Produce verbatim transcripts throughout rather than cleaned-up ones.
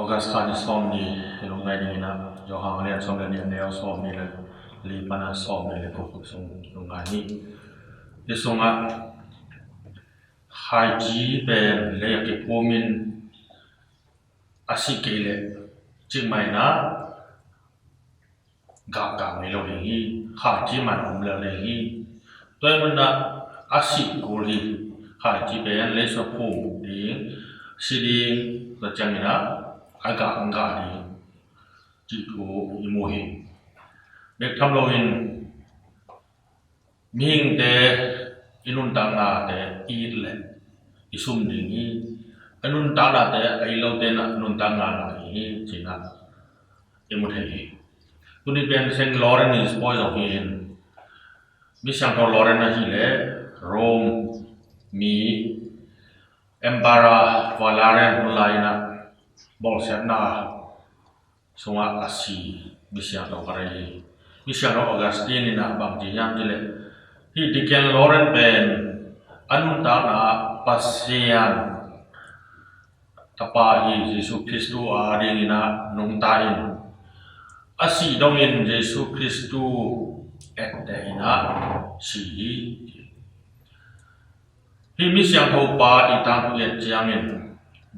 August kha ni sawm ni i lungngai dingin ah, Johan a lian sawm le nih, a neu sawm ni le li pan a sawm ni le guk sung lungngai ni. Hi sungah khaici pen lei a kiphumin a sih kei leh cikmah in ah gah gah ngei lo ding hi. Khaici man om lel ding hi. Tua ahih manin ah a sih kul hi. Khaici pen lei sung ah phum ding, si ding, tua ciangin ah a gah gah ding cih thu i mu hi. Bek tham loin mihingte i nuntaknate i it leh i sum ding hi. A nuntaknate a it lote in ah nuntakna ngah ding hi, ci-in ah i mu thei hi. Tuni pen Saint Lawrence pawi zong hi in, mi siangtho Lawrence ahih leh Rome mi Emperor Valerian hun lai-in ah bawlsiatna sungah a si mi siangtho khat ahi hi. Mi siangtho Augustine in ah bang ci hiam cih leh, hih Deacon Lawrence pen a nuntakna ah Pasian Tapa hi, Jesu Khristu a dingin ah nungta in, a sih dongin Jesu Khristu etteh in ah si hi. Hih mi siangtho pa i tangthu i et ciangin,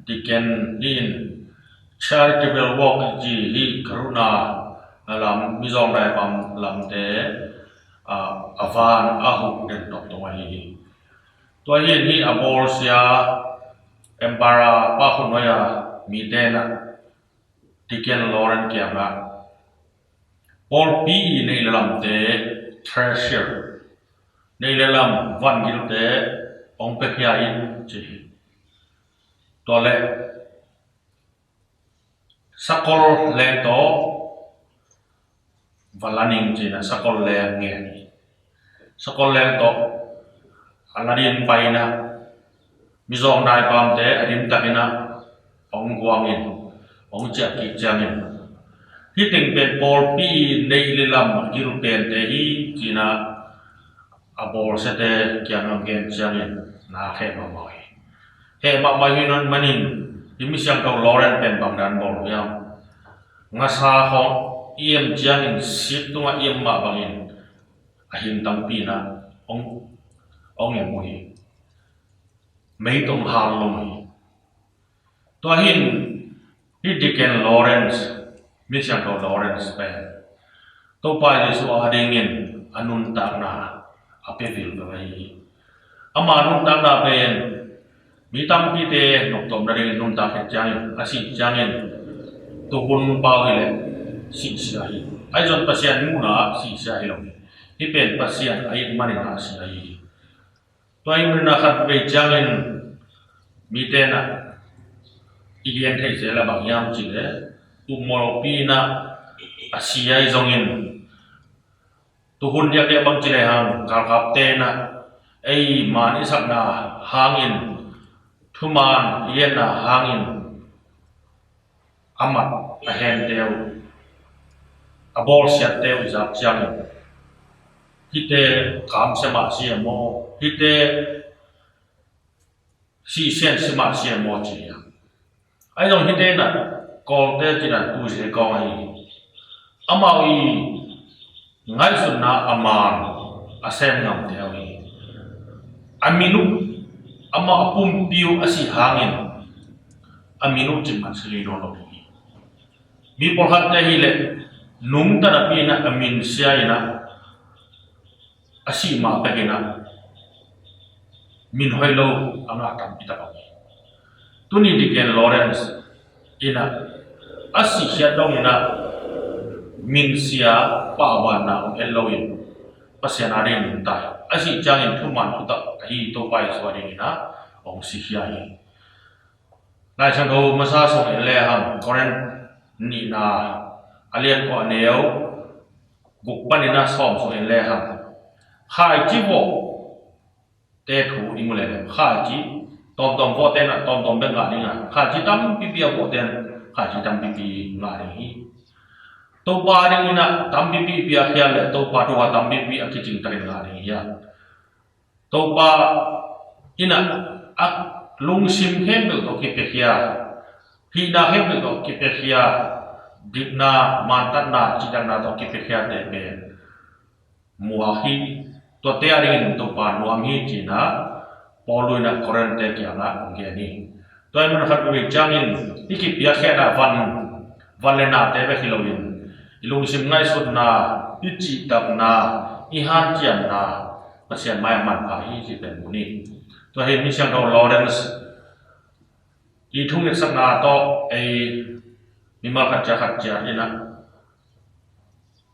Deacon hi in, charitable work i ci, hih karuna na lam, mizawng daipam lamte, a, a van a huh den tawmtawm ahi hi. Tua hi in hih a bawlsia Emperor pa khut nuai a mite in ah Deacon Lawrence kiangah pawlpi i neih le lamte, treasure, neih le lam vangilte hong piakhia in, ci hi. Tua leh sakol leng tawh va la ning, ci-in ah sakol leng ngen hi. Sakol leng tawh a la ding pai in ah, mizawng daipamte a dim takin ah hong guang in, hong ciah kik ciangin, hih teng pen pawlpi neih le lam a gil pente hi, ci-in ah a bawlsiate kiangah gen ciangin na heh mahmah hi. Heh mahmah hi, ahih manin hih mi siangtho Lawrence pen bang dan bawl hiam? Ngasa khawng i em ciangin, sik tungah i em mah bangin a hing tampi in ah hong, hong em uh hi. Mei tawh hong hal lo hi. Tua hi in hih Deacon Lawrence, mi siangtho Lawrence pen Topa Jesu a dingin a nuntakna a pia vilvel ahi hi. Ama nuntakna pen mi tampite noptawp nadingin nuntak khit ciangin, a sih ciangin, tuhun pau hi leh sihsia hi. Ahi zong Pasian muhna ah sihsia hi lo hi. Hih pen Pasian a it manin a si ahi hi. Tua ahih manin ah khatvei ciangin mite in ah i gen theih zel a bang hiam cih leh, upmawhpi in ah a si ahi zongin, tuhun diakdiak bang ci lehang galkapte in ah ei man i sakna hangin, thuman i genna hangin, a mat a hente uh, a bawlsiatte uh i zak ciangin, hihte kamsia mah si e maw, hihte sihsia in si mah si e maw, ci hi a. Ahi zong hihte in ah Kawlte cih dan tuizia kawng ahi hi. Amau i ngaihsutna a man a sem ngamte uh hi. A min uh, amah a pumpi uh a sih hangin a min uh cih man si ngei nawn lo hi. Mi pawlkhatte hi leh nungta napi in ah a min sia in ah a sih mah pek in ah min hoih lo a ngah tampi tak om hi. Tuni Deacon Lawrence in ah a sihkhiat dong in ah min sia, pahbanna om het lo in Pasian a dingin nungta hi. A sih ciangin thuman thutak ahi Topa Jesu a dingin ah hong sikhia hi. Lai Siangtho masa sung en lehang, Korin nihna a lian kua, a neu guk panin a sawm sung en lehang, khaici vawh te thu i mu leh, khaici tawmtawm vawhte in ah tawmtawm bek ngah ding a, khaici tampipi a vawhte in khaici tampipi ngah ding hi. Topa dingin ah tampipi piakhia leh Topa thu a tampipi a kicing takin ngah ding hi a. Topa in ah a lungsim khempeuh tawh kipiakhia hihna khempeuh tawh kipiakhia, dikna, mantatna, cihtakna tawh kipiakhiate pen muak hi. Tuate a dingin Topa nuam hi, ci-in ah Paul in ah Korinth-te kiangah hong gen hi. Tua ahih manin khat veivei ciangin i kipiakkhiatna van, van le nate bek hi loin i lungsim ngaihsutna, i cihtakna, i hanciamna Pasian mai-ah manpha hi cih pen mu ni. Tua hi Misiangtho Lawrence i thungetsakna tawh ei mimal khat ciat khat ciat in ah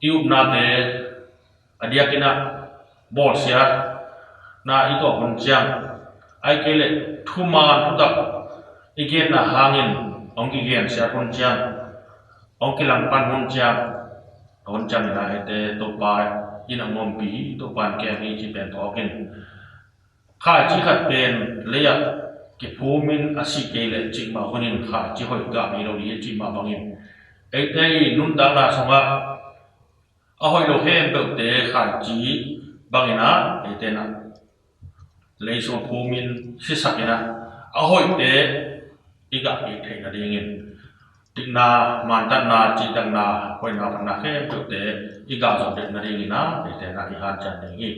i upnate a diakin ah bawlsiatna i tuah hun ciang, ahih kei leh thuman thutak i genna hangin hong kigensiat hun ciang, hong kilangpan hun ciang, a hun ciangin ah eite Topa in a hong ompih hi, Topa in kem hi cih pen thawkin, khaici khat pen lei-ah kiphumin a si kei leh cikmah hunin khaici hoih gah ngei lo ding hi, cikmah bangin eite i nuntakna sungah a hoih lo khempeuhte khaici bangin ah eite in ah lei sungah phumin sisakin ah a hoihte i gah kik theih nadingin, dikna, mantatna, cihtakna, hoihna, phatna khempeuhte i gah zawh det nadingin ah eite in ah i hanciam ding hi.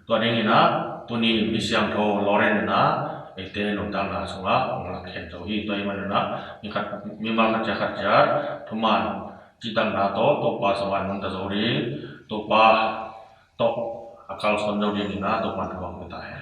Tua dingin ah tuni Misiangtho Lawrence in ah eite nuntakna sungah hong lak khen zo hi. Tua ahih manin ah mi khat, mimal khat ciat khat ciat thuman cihtakna tawh Topa sungah nungta zo ding, Topa tawh a kalsuan zo dingin ah Topa in thupha hong pia ta hen.